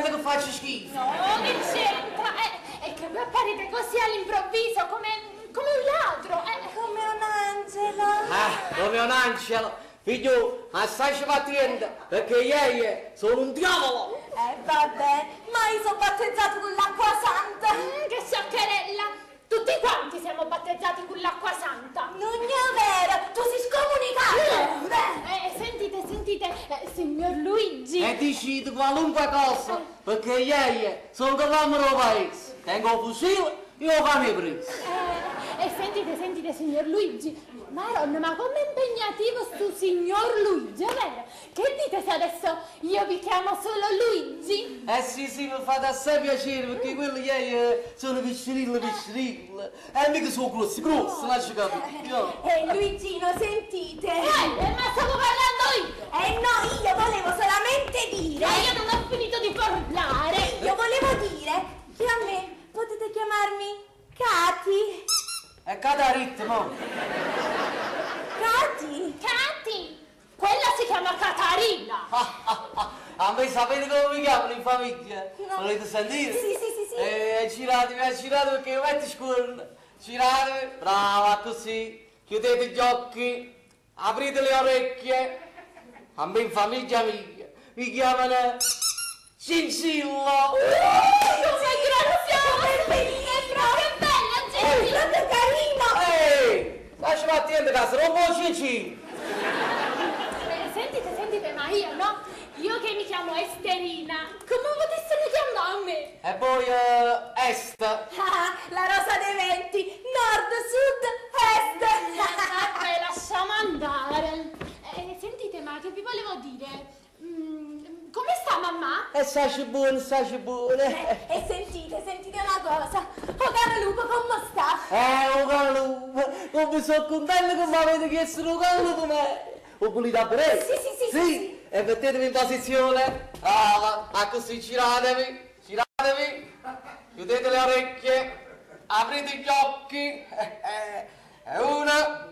veramente che faccio schifo. No, che c'entra? È che voi apparite così all'improvviso, come, come un ladro. Come un angelo. Ah, come un angelo. Figlio, assai ci fa attento, perché ieri sono un diavolo. Vabbè, ma io sono battezzato con l'acqua santa. Che scioccherella! Tutti quanti siamo battezzati con l'acqua santa. Non è vero, tu sei scomunicato. Sentite, sentite, signor Luigi. E dici qualunque cosa, perché ieri sono con l'uomo del paese. Tengo un fucile e un cane preso. Sentite, sentite, signor Luigi. Maronna, ma com'è impegnativo sto signor Luigi, è vero? Che dite se adesso io vi chiamo solo Luigi? Eh sì, sì, mi fate assai piacere, perché quelli ieri sono piccirilli, piccirilli. E mica sono grossi, grossi, lascia capire. Luigino, sentite. Ma stavo parlando io! No, io volevo solamente dire... Ma io non ho finito di parlare! Io volevo dire che a me potete chiamarmi Cati. E Cata ritmo. Cati? Cati! Quella si chiama Catarina! A me sapete come mi chiamano in famiglia? No. Volete sentire? Sì, sì, sì, sì. Giratevi, giratevi perché io metto scorno. Giratevi, brava, così. Chiudete gli occhi, aprite le orecchie. A me in famiglia mia mi chiamano Cincillo. Come grazioso! È proprio bella, È Cincillo! proprio carino! Ehi, lasciami attento che se non può Cincillo. Sentite, sentite, ma io no? Io che mi chiamo Esterina, come potessero chiamarmi? E poi Est. Ah, la rosa dei venti, nord, sud, est. Vabbè, lasciamo andare. Sentite, ma che vi volevo dire? Come sta mamma? E saci buono, saci buono. E sentite, sentite una cosa. Oh caro lupo, come sta? Oh caro lupo, come sono contento che mi avete chiesto un caro lupo me. Ho pulito a breve? Sì, sì, sì, sì, sì. E mettetevi in posizione. Brava, ah, così giratevi, giratevi. Chiudete le orecchie, aprite gli occhi. E una,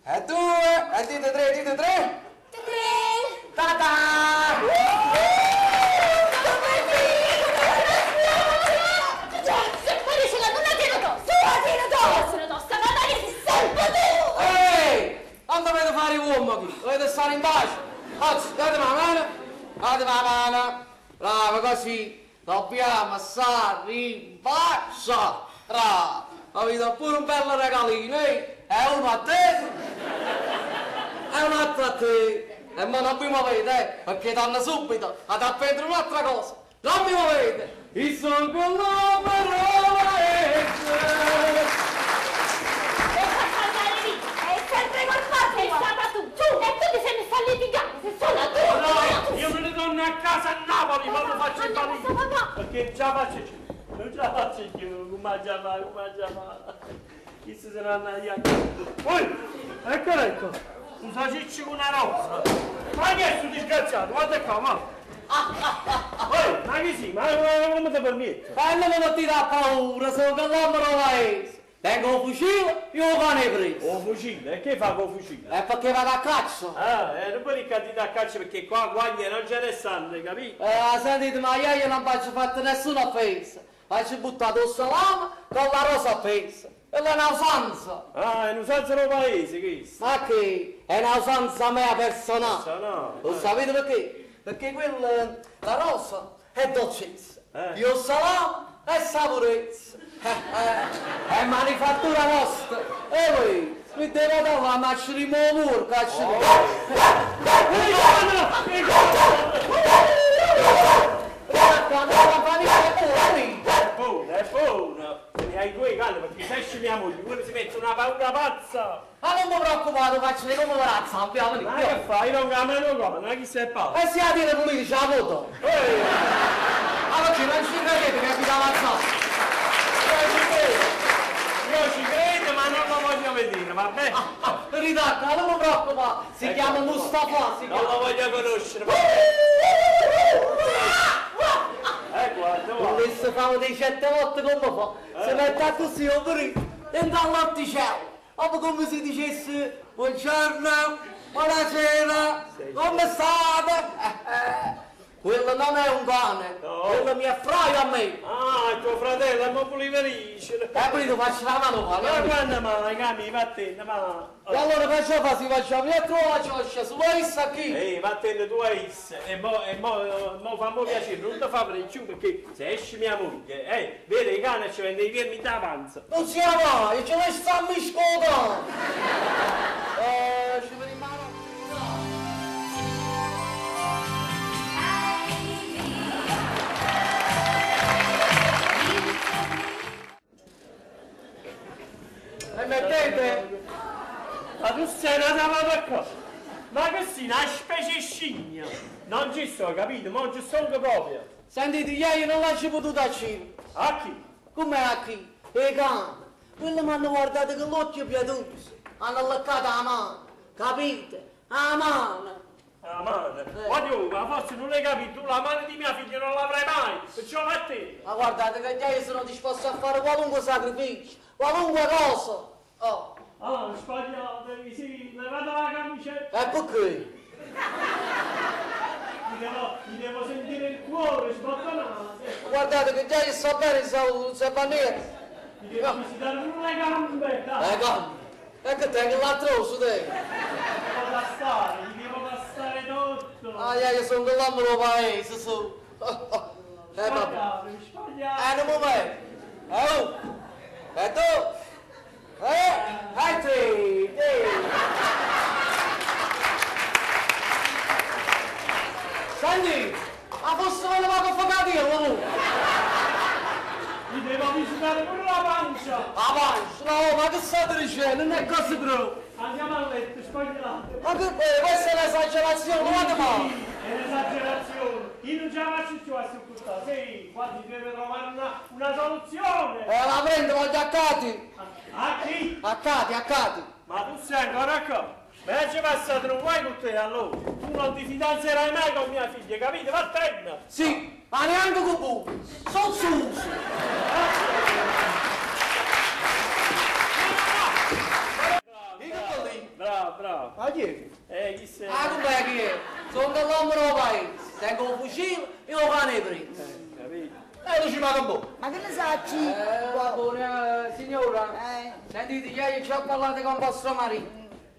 e due, e dite tre, dite tre. Tre. Ta-ta! Come Se la donna tiene tosta! Tu tieni tosta! Sono tosta, ma dai, sei sempre tu! Ehi! Non dovete fare uomo qui, dovete stare in pace. Anzi, datemi la mano, datemi la mano. Brava, così. Dobbiamo stare in pace. Brava. Avete pure un bel regalino, eh? E uno a te e un altro a te. E ma non vi muovete, perché danno subito ad appendere un'altra cosa. Non vi muovete! Il sono con la parola. E fatto andare via! È sempre colpa Sei tua! stata tu! Tu! E tu ti sei messa a litigare! Sei sola tu! No, io me ne torno a casa a Napoli, ma lo faccio in Andiamo, famiglia. papà. Perché già faccio più, non ce la faccio più, come già fa, come già fa. Chi se ne va via. Poi, ecco, ecco, un salsiccio con una rosa. Ma che è sto disgraziato? Guarda qua, ma. Poi, ma chi sì? Ma come ti permetti? E non mi mettete a paura, sono con l'uomo paese. Tengo un fucile e un cane preso. O fucile, e che fa con fucile? E perché vado a caccia? Ah, non puoi ricadere a caccia perché qua guaglie non ce ne stanno, capito? Sentite, ma io non faccio fatto nessuna offesa. Faccio buttato il salame con la rosa appesa. E è una usanza. Ah, è un'usanza del paese questa. Ma che? È una usanza mia personale. Personale. Lo sapete perché? Perché quella, la rosa è dolcezza. Eh. Io il salame è saporezza. È manifattura nostra. E voi, mi devo dare la macchina di muovere, caccia. È buona, è buona. Ne hai due cani perché se esce mia moglie, quello si mette una paura pazza. Ma non mi preoccupate, faccio come la zampia, Ma che fai? Io non cammino qua, non è chi sei pazzo. E si tiene pulita, c'è la foto. Ehi, Ma perché non ci credete che abitava a zampia? io ci credo. Io ci credo, ma non lo voglio vedere, va bene? Ritacca, non mi preoccupare, si Ecco, chiama Mustafa, si Non chiama. lo voglio conoscere. Guarda, guarda. Volesse fare dei certe volte come fa, si mette così, oppure dentro all'orticello, oppure come si dicesse, buongiorno, buonasera, come state? Quello non è un cane, No. quello mi è fraio a me. Ah, tuo fratello, ma volevo dicere. E poi ti faccio la mano qua, Ma no? quando mai, Cami, vattene, ma... E allora che ci fa? Si faccia via trova cioscia, su questa qui. Ehi, vattene tu a Issa, e mo, e mo, mo fammi piacere, non ti fa più perché se esce mia moglie, vede il cane ci vende i vermi da panza. Non sia mai, ce ne sta miscotando. Ci vediamo. E mettete? Ma tu sei una da qua? Ma che sei una specie scimmia? Non ci sto, capito? Ma non ci sono proprio. Sentite, ieri non l'ho potuto accendere. A chi? Com'è a chi? I cani. Quelli mi hanno guardato con l'occhio pietoso. Hanno leccato la mano. Capite? La mano. La mano. Guarda, ma forse non l'hai capito, tu la mano di mia figlia non l'avrai mai, perciò va a te. Ma guardate che io sono disposto a fare qualunque sacrificio, qualunque cosa. Oh, Ah, sbagliato, sì, levate la camicetta. e perché? Mi devo sentire il cuore sbottonato. Guardate che già io sto bene in salute, non serve a niente. Mi devo visitare pure le gambe. Dai, Le gambe. E che tengo l'artroso te. devo tastare, mi devo tastare tutto. Ah, io sono l'uomo del paese, su. Vabbè. Sbagliato, mi sbagliato. Un momento. Un, e due, e tre, tre. Senti, ma forse me ne vado a fare io, no? Mi devo visitare pure la pancia. La pancia, no, ma che state dicendo? Non è così però. Andiamo a letto, sbagliato. Ma che, questa è un'esagerazione, guarda ma. È un'esagerazione. Io non ce la faccio più a sopportare. Sì, qua si deve trovare una soluzione. La prendo, voglio a Cati. A chi? A Cati, a Cati. Ma tu sei ancora qua? Ma ci è passato un guai con te allora. Tu non ti fidanzerai mai con mia figlia, capito? Vattene. Sì, ma neanche con voi. Sono suso. Bravo, bravo. Ma chi è? Chi sei? Ah, com'è chi è? Sono dell'uomo del paese. Tengo un fucile e un cane preso. Capito? Tu ci manca un po'. Ma che ne sa, Va bene, signora. Sentite, ieri ci ho parlato con vostro marito.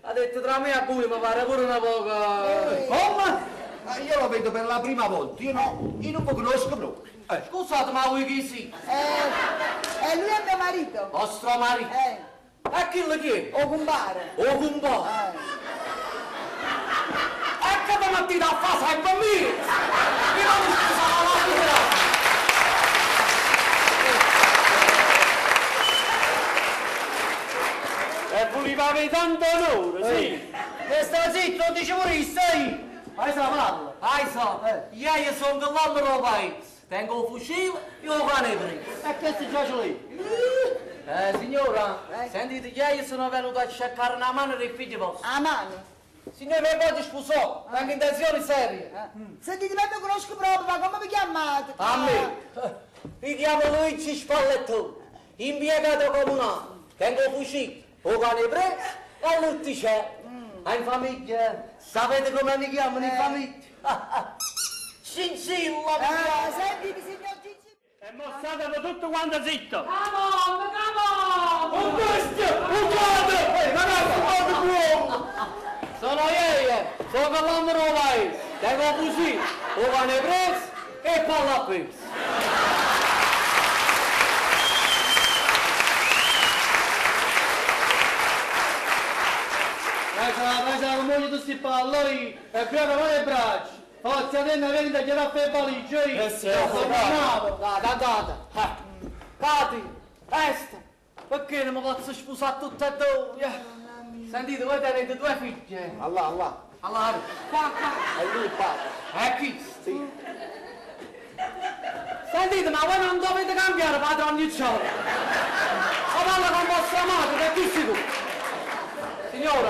Ha detto tra me e voi mi pare pure una poca... Come? Ma io lo vedo per la prima volta, io no, io non lo conosco proprio. Scusate, ma voi chi siete? Lui è mio marito. Vostro marito? E chi lo chiede? O compare. O compare. E che mi mettete a fare sempre me? Io non mi scusavo la vita. E voleva avere tanto onore, sì. E sta zitto, non dice pure stai. Vai sa parla. Ai so, io sono dell'uomo del paese. Tengo un fucile e un cane preso. E che già ce l'hai? Signora, sentite, io sono venuto a cercare una mano del figlio vostro. La mano? Signore, mi voglio sposare, tengo intenzioni serie. Sentite, ma mi conosco proprio, ma come vi chiamate? A me? Mi chiamo Luigi Spallettone, impiegato comunale. Tengo un fucile, un cane preso e lui c'è. Ma in famiglia, sapete come mi chiamano in famiglia? Cincilla mi chiamano. Sentite, signor Cincilla. E mo state tutto quanto zitto. Come on, come on! Un bestia, un cane! Ma non buono! Sono io, sono l'uomo del paese. Tengo un fucile, un cane preso e palla appesa. Vai, vai, moglie tu si parla, e prima vai le braccia. Forza, nena, vieni da chiedere a fare valigia. Sì, bravo. Dai, dai, dai. Cati, Esta, perché non mi posso sposare tutte e due? Sentite, voi tenete due figlie. Allah, Allah. Allora, qua, qua. È lui il padre. È chi? Sì. Sentite, ma voi non dovete cambiare padre ogni giorno. Ma parla con vostra madre, che chi sei tu? Signora.